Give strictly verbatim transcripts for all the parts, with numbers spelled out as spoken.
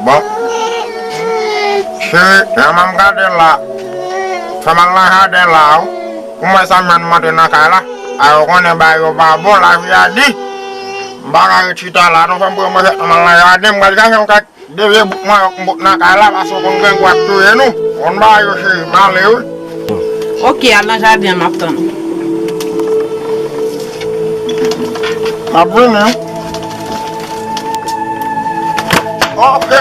Bon. Cheri, jan m ap gade la, fè m al nan jaden la, wi. Ou wè sa m jwenn m antre nan kay la. A, ou konnen bagay yo pa bon, lavi a di. M pa ka ret chita la, non, fè m pran manchèt mwen m al nan jaden, m pral chache yon kèk de vye bout manyòk m bout nan kay la, paske ou konn grangou ap touye nou. Ou konn bagay yo, cheri, m ale, wi. Oke, al nan jaden an, m ap tann ou. M ap vini, wi. Oke.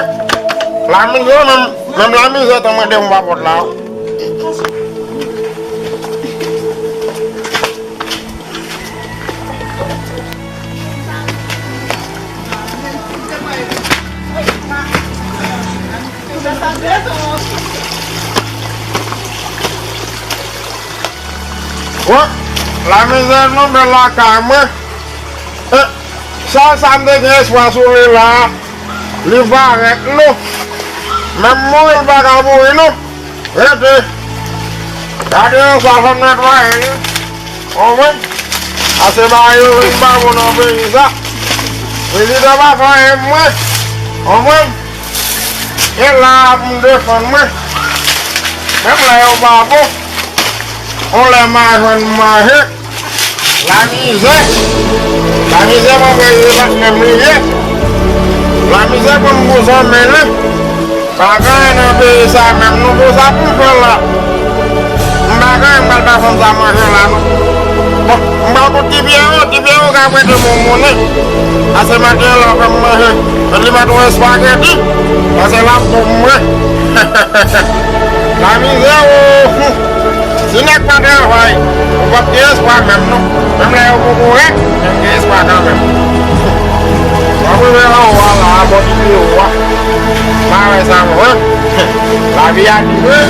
Lamizè, menm, menm lamizè, tann mwen devan pòt la, wi. Wè, lamizè tonbe lakay mwen. Eh, sèl sa m te gen espwa sou li la, li parèt non. Menm mouri, l pa ka mouri non. Rete. Gade yon sa fè m netwaye li. Konprann? Pase bagay yo vin pa bon nan peyi sa. Prezidan pa fè anyen pou mwen. Konprann? E la a pou m defann mwen. Menm lè yo pa bon, yon lè m a jwenn manje. Lamizè. Lamizè mwen prese pa t menm li ye. Lamizè konn gouzamen li. Pa gen anyen nan peyi sa menm non, pou sa pou m fè la. M pa gen anyen m pral ba fanm sa manje la non. Bon, m pral pou Ti Pyero, Ti Pyero ka prete m yon monnen. Pase maten an la fè m manje. Li mèt yon espageti. Pase l ap bon pou mwen. Lamizè o. Si nèg pa travay, ou p ap gen espwa menm non. Menm lè yo poko rèk, men m gen espwa kanmenm. W ap rive anwo a la, bò Ti Pyero a. M pa wè sa mwen. Lavi a di vre.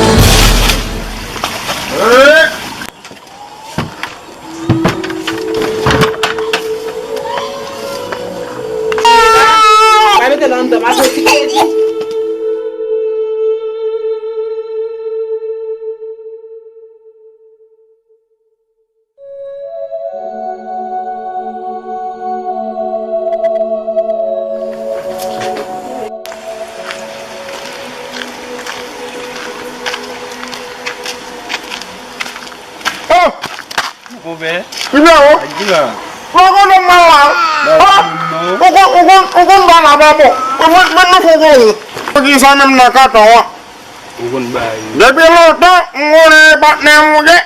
Eh. Pa mete l anndan, pa jwe ti kredi. Oh! Monpè. Nimewo. Ak ki la? Ou konnen m la. Ba, oh! Ou konn, ou konn, ou konn ba la pa bon. Ou konn, men nou fè w konnen. Pou ki sa menm nan katon an? Ou konn ba yo. Depi lontan, m konnen e patnè m ou ye.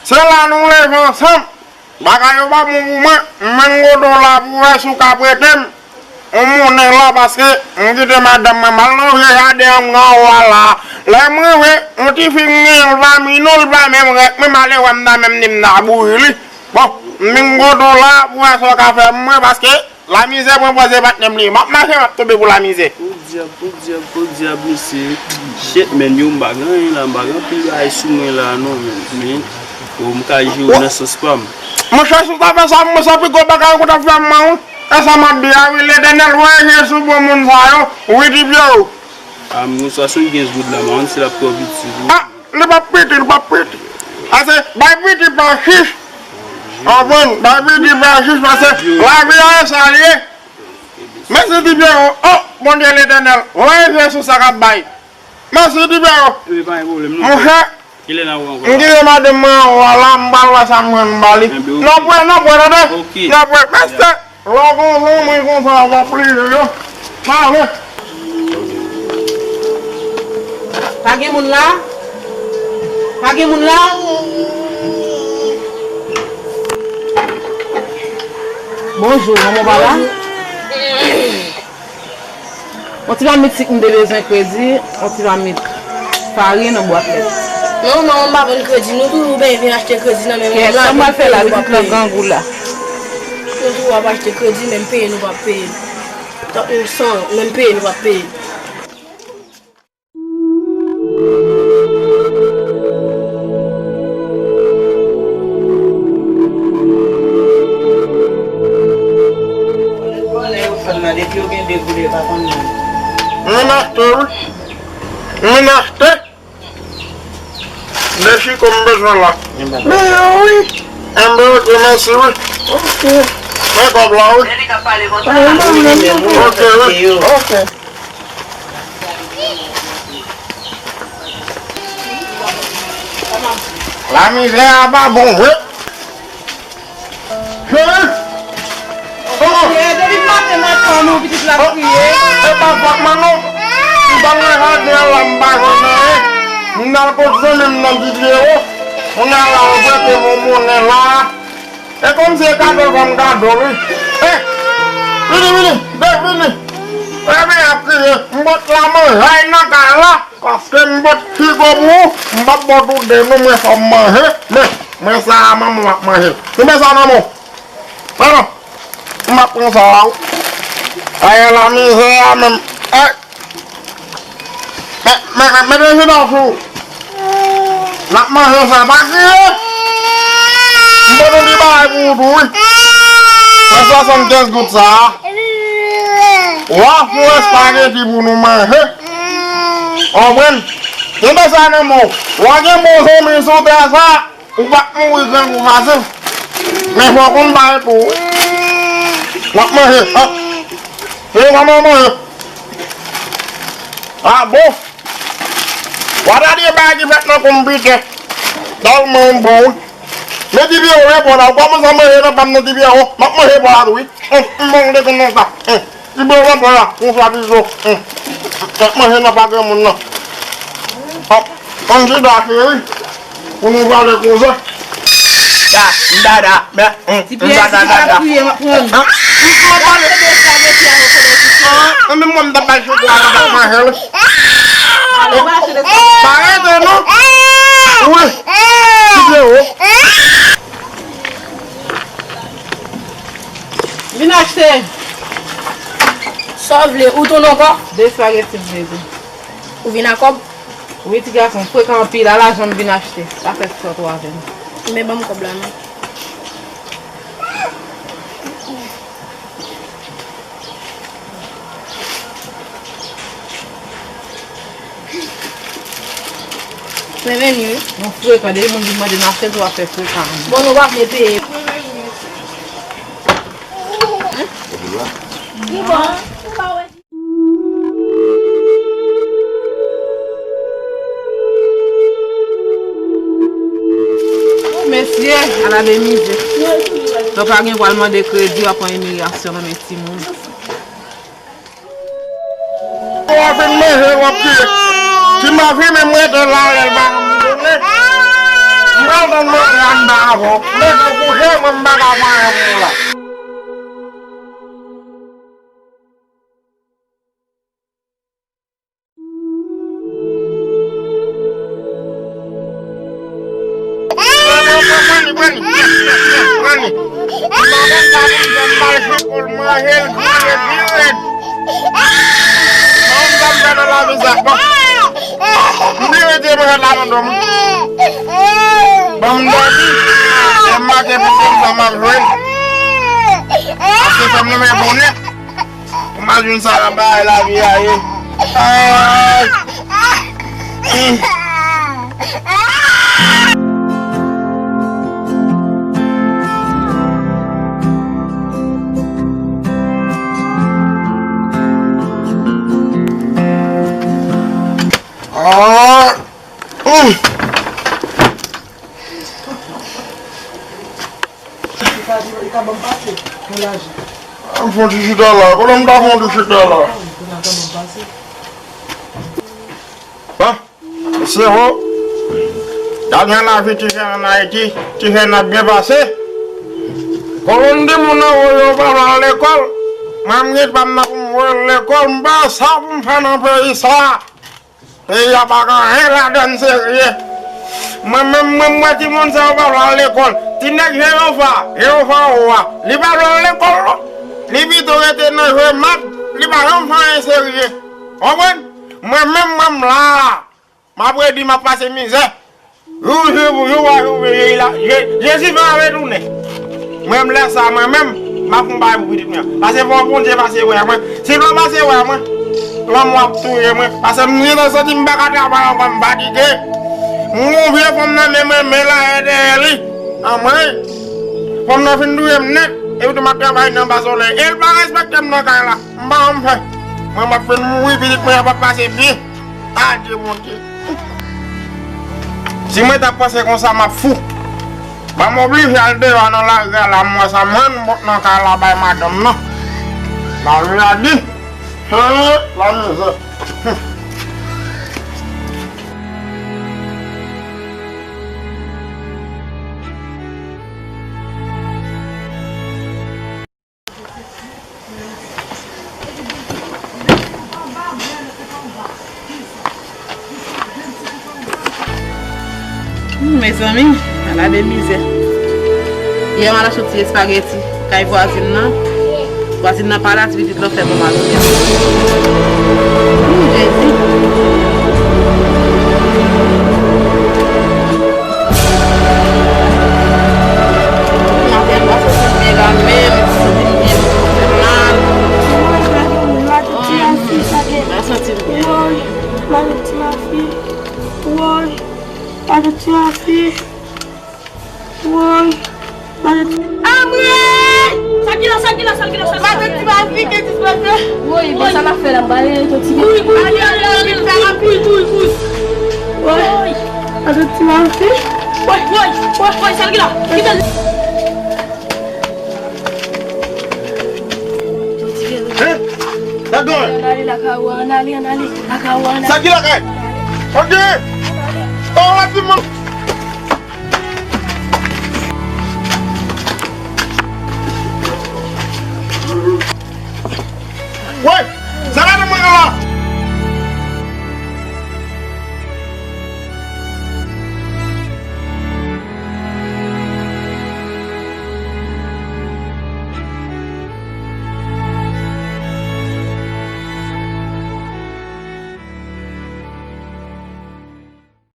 Se la nou leve ansanm. Bagay yo pa bon pou mwen. M menm kote w la pou wè si w ka prete m yon monnen la, paske m kite madanm mwen m al nan vye jaden an m gen anwo a la. Lè m rive, yon tifi m genyen, l pa minon, l pa menm rèk mwen, m ale wè m ta menm ni m ta bouri li. Bon, m vin kote w la pou wè sa w ka fè pou mwen, paske lamizè pran pòz e patnè m li ye. M ap mache, m ap tonbe pou lamizè. Podyab, podyab, podyab, mesye. Shit, men yo, m pa gen anyen la, m pa gen anpil bagay sou mwen la, non, men, men, bon, m ka jere w nan sans pa m. Monchè, si w ta fè sa pou mwen, se pi gwo bagay ou t ap fè pou mwen, wi. E sa m ap di a, wi, Letènèl, voye je sou bon moun sa yo, wi, Ti Pyero. A, m gen swasannkenz goud la, m pa konn si l ap twò piti pou ou. Ah, li p ap piti, li p ap piti. Pase, bay piti pa chich. Konprann, bay piti pa chich, pase lavi a e sa l ye. Mèsi Ti Pyero, oh, Bondye Letènèl, voye je sou sa k ap bay. Mèsi Ti Pyero. Wi, pa gen pwoblèm, non. Monchè, kilè n a wè ankò? M kite madanm mwen anwo a la, m pral wè sa m jwenn m ba li. Enben, oke. Nan pwen, nan pwen, tande? Oke. Nan pwen, mèsi. Lè w gon zanmi konsa, w ap plede yo. Pale. Pa gen moun la? Pa gen moun la? Bonjou, manman w pa la? Yon ti mamit sik m te bezwen, kredi, yon ti mamit farin, yon bwat lèt. Non, manman, m pa vann kredi, nou toujou ben vin achte kredi nan men moun la, sa m pral fè la, pitit lan grangou la. Nou toujou ap achte kredi, menm peye nou p ap peye. Tank nou san, menm peye nou p ap peye. Vòlè yo fè l la, depi yo gen de goud, yo pa konn moun. Mwen achte, wi. Mwen achte. De chiko m bezwen la. Men yo, wi. Enben, oke, mèsi, wi. Oke. Men kòb la, wi. Oke, wi. Oke. Lamizè a pa bon vre. Cheri! Oh! Depi maten m ap tann ou, pitit la ap kriye. E pa fòt mwen non. M t al nan jaden an la, m pa jwenn anyen. M t al kot zanmi m nan Ti Pyewo. Kounye a la, ou prete m yon monnen la. E kòmsi e kado fè m kado wi. Eh! Vini, vini! Dave, vini! Ebyen, ap kriye. M pot la manjay nan kay la. Paske m pot figo pou ou, m p ap ba w tout de non, mwen fò m manje, men, men sa a manman w ap manje l. Kite sa nan men w. Pran non. M ap pran sa a wi. Ayè lamizè a menm. Ay. Men, men, men, mete chita sou. N ap manje sa, pa kriye. M pot yon ti bagay pou ou tou wi. Pran swasannkenz goud sa a. W a fè yon espageti pou nou manje. Konprann? Kenbe sa nan men w. W a gen bon zanmi sou tè sa, ou p ap mouri grangou fasil. Men fò w konn bay tou wi. W ap manje. Ah. Se kòman w manje. Ah bon? W a ta di e bagay ki fèt nan konpitè. Tèlman w bon wi. Men Ti Pyewo, repon la, ou kòmanse ap manje nan pa m nan Ti Pyewo. M ap manje pa w tou wi. Hum, m bon de konn nan sa. Hum. Ti Pyewo, repon la, yon swa pizo. Hum. M ap manje nan pa granmoun nan. Hop, ann chita cheri. Pou nou pale koze. Ya, m dada, men, hum, m dada, dada. Ti Pyewo, si w ap kriye, m ap pran. Hum, m ap pale. Gade de espageti avèk de ti. Ah, men mwen m t ap bay chokla, m t ap manje l. Parete non. Wi. Ti Pyewo. Vin achte. Sa w vle? Ou tounen ankò? De espageti m vle tou. Ou vin ak kòb? Wi, ti gason, frekan anpil, ala jan m vin achte. Pa fè sòt ou avè m. Men ban m kòb la non. Mwen vini wi. Nou frekan, depi moun vin mande n ap fè, tou ap fè frekan. Bon, nou pa vle peye. Ki bon? Mesye, ala de mizè. Lè w pa gen pral mande kredi, w ap pran imilyasyon nan men timoun. Ou fin manje, w ap kriye. Ti mafya menm rete la, lè l pa janm tounen. M pral tann manje anndan avè w. Mete w kouche, mwen m pa ka fè anyen pou ou la. Pran li, pran li, pran li, pran li. M pa konn sa pou m fè, m pral fè pou l manje l, manje l pi rèd. Mwen m t ap fè nan lavi sa. Bon. M te rete mwen la nan dòm. Bon, m dòmi. Lè m maten pou konn sa m ap jwenn. Paske fè m renmen bonè. Ou imajine sa nan bagay lavi a ye. Ay. Ah. Hum. Li ka, li ka ban m pase, nan laji. An fon ti chita la. Kote m ta fon ti chita la? Li ka ban m pase. Bon, mesye ho. Gade jan lavi ti jèn ann Ayiti, ti jèn ap byen pase. Kolonn di moun anwo yo pa pral lekòl. Mwen m gen pa m nan pou m voye l lekòl, m pa sa pou m fè nan peyi sa. Peyi a pa gen anyen ladann serye. Mwen menm, mwen, m wè timoun sa yo pa vle al lekòl. Ti nèg Jewova, Jewova ou a, li pa vle al lekòl non. Li pito rete nan jwe mat, li pa janm fè anyen serye. Konprann? Mwen menm, mwen m la. M ap redi, m ap pase mizè. Jou, jou, jou pa jou, Je-, Jezi pa retounen. Mwen, m lè sa, mwen menm, m ap fon bagay pou pitit mwen. Pase fò Bondye pase wè mwen. Si l pa pase wè mwen, lanmò ap touye mwen. Pase m gentan santi m pa ka travay ankò, m fatige. M gon vye fanm nan men mwen, men la dèyè li. Anmwey. Fanm nan fin touye m nèt. Epi tou m ap travay nan ba solèy. E l pa respekte m nan kay la. M pa janm fè. Mwen, m ap fin mouri, pitit mwen ap ap pase byen. Adye, Bondye. Si mwen t ap panse konsa, m ap fou. Ban m oblije al deyò nan lari a la, m wè sa m jwenn bòt nan kay la bay madanm nan. Lari a di. Hen, lamizè. Hmm, mezanmi, ala de mizè. Yè m al achte yon ti espageti kay vwazin nan. Vwazin nan pa la, ti pitit lan fè bon maten an. Hmm, Jezi. Maten an pa santi m byen la menm, m santi m byen, m fè mal. Maten ti mafi, sa gen. M pa santi m byen. Woy, maten ti mafi. Woy, maten ti mafi. Woy, maten ti. Amwey! Sa ki la, sa ki la, sa ki la, sa ki la? Maten ti mafi, gen ti mafi. Woy, bon, sa l ap fè la, m ba li yon ti. Woy, woy, woy, woy, woy, woy, woy. Woy, maten ti mafi. Woy, woy, woy, woy, sa l ki la? Kite l. Hein? Sa gen? Ann ale lakay ou, ann ale, ann ale lakay ou, ann ale. Sa ki lakay? Ok. Oh, la ti moun.